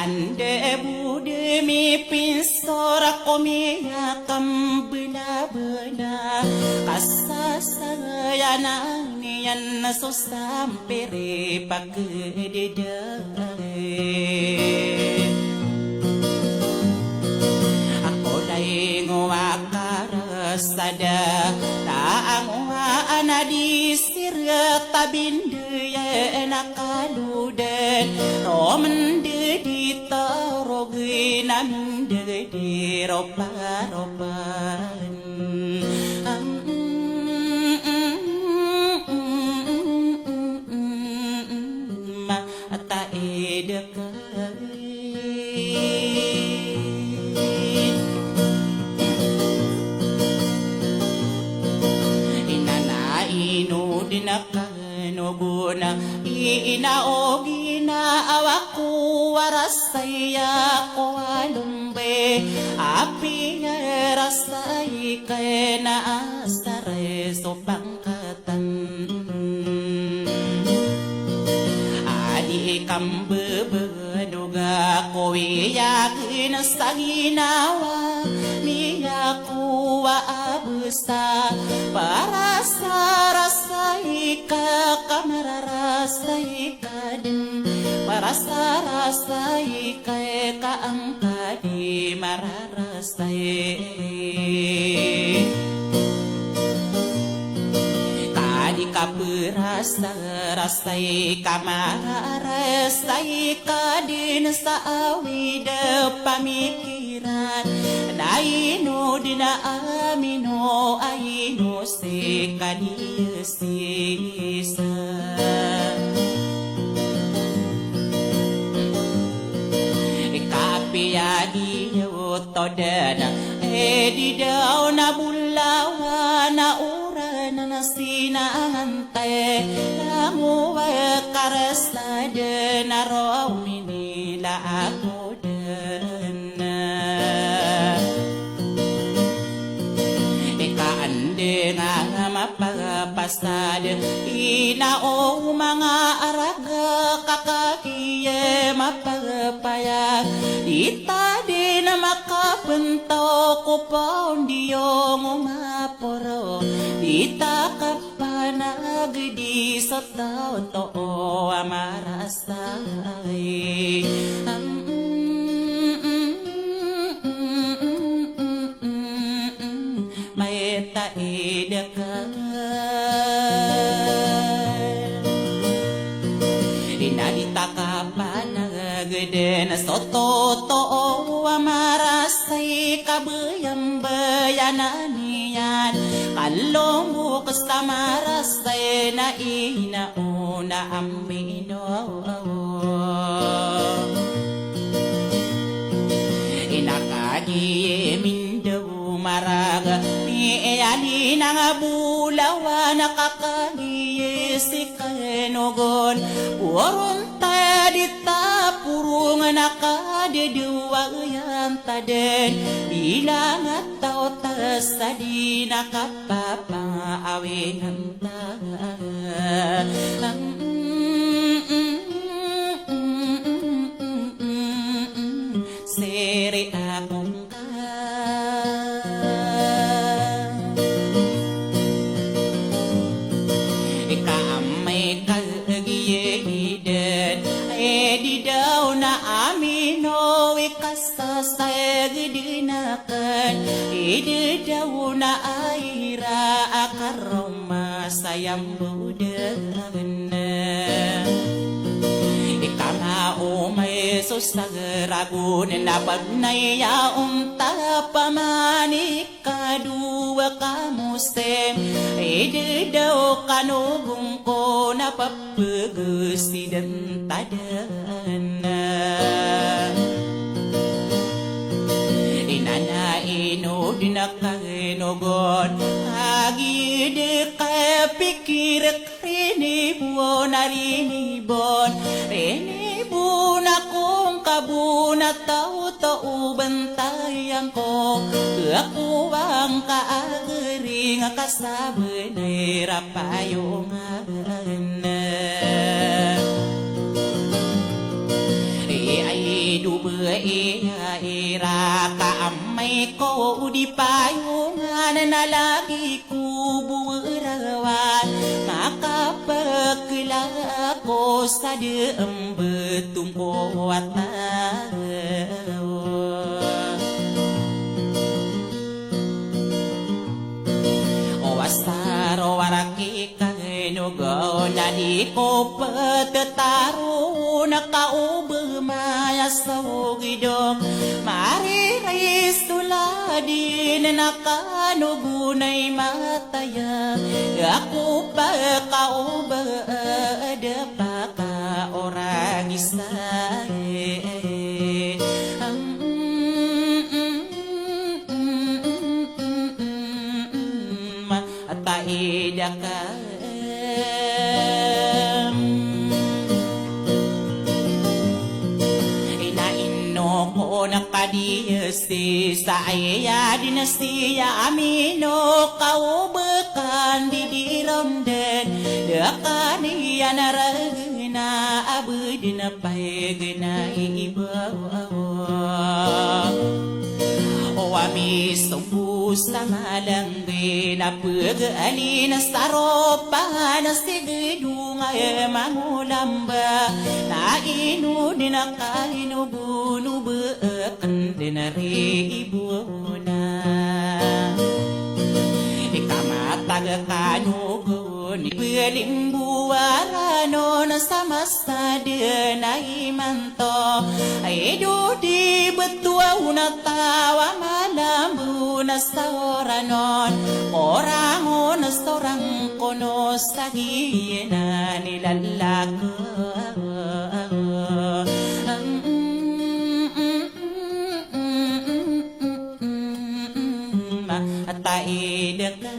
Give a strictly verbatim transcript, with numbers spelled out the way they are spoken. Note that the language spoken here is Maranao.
Anda bo di mipinsor ko miyakambnabna, kasasayanan iyan so sampiri pakdda. Ako dai ngo akarasada, ta ango a anadi sira tabindiyan a kalodan, romndidi tarogin a mindidi roparopan. Mataid ka Inana ino dn a kanogon a ina o ginaawa ko a rasay ako a lombe, apiya rasay ka na asar so pangkatan. A di kambebedog ako iyagn sa ginawa, miyakowa a besa, parasarasay ka ka mararasay ka dn, parasarasay ka ka angka di mararasay. Ka di kaperasarasay ka mararasay ka dn sa awid a pamikiran, na ino dn a amino a ino sii ka di sii sa. Ika apiya di oto dn, e di daw na bolawan a oranan a sinangantay, langowa ka rasa dn a roo minila ako dn. Ika andang a mapapasad, ina o manga arag ka kagiya mapapayag, di ta dn a makapntaw ko paondiyo ngo maporo, di ta ka panag di sa taw too a marasay. Maitaid ka. Ina di ta kapanag dn so totoo a marasay ka bayambayanan iyan. Kalombok sa marasay na ina o na amino. Ina ka di mindaw marag, ni iyali na nga bolawan a kakagiya si kanogon. Poron ta di ta porongan a kadadawayan ta dn, bilang a taw ta sa di na kapapaawinan ta. Siri akong ka. Ika amay ka giya idad, e di daw na amino ika sasagdn akn, e di daw na ira a karoma sa yambodan. Ika maomay so sagragon na pagnaya onta pamani kadowa ka mosim, e di daw kanogon ko na papagasidan ta dn. Ina na ino dn a kanogon, a giya di kapikir Rinibon a rinibon, rinibon akong kabon a taw, taw bantayan ko. Ako angka a gering a kasabanay rapayongan. Iyai do Ko di payongan na lagi ko bo rawan, makapakla ko sa di mbetong ko wata. O asar o waraki kano go na di ko petetaro na ka o bemaya so gidong. Mariray so ladin na kano gonay mataya. Ako pa ka o ba ada pa ka orang isa. Taid akn. Ina ino ko na kadi si sa aya di na siya amino ka o bekan di di romden. Dekan iyan a ragna a bedin a paigna i ibaw. O ami so bo sa malang Di na pegali na saropa na sigedong a mangolamba. Na ino di na kaino bono bekan di na ri ibona. Ikamatag kano goni pelimbuwaranon sa mas Sa di na imanto, ay do di betowa o natawa malambo na saoranon, orang o na saorang kono sa giyanan i lalako. Mataid ka.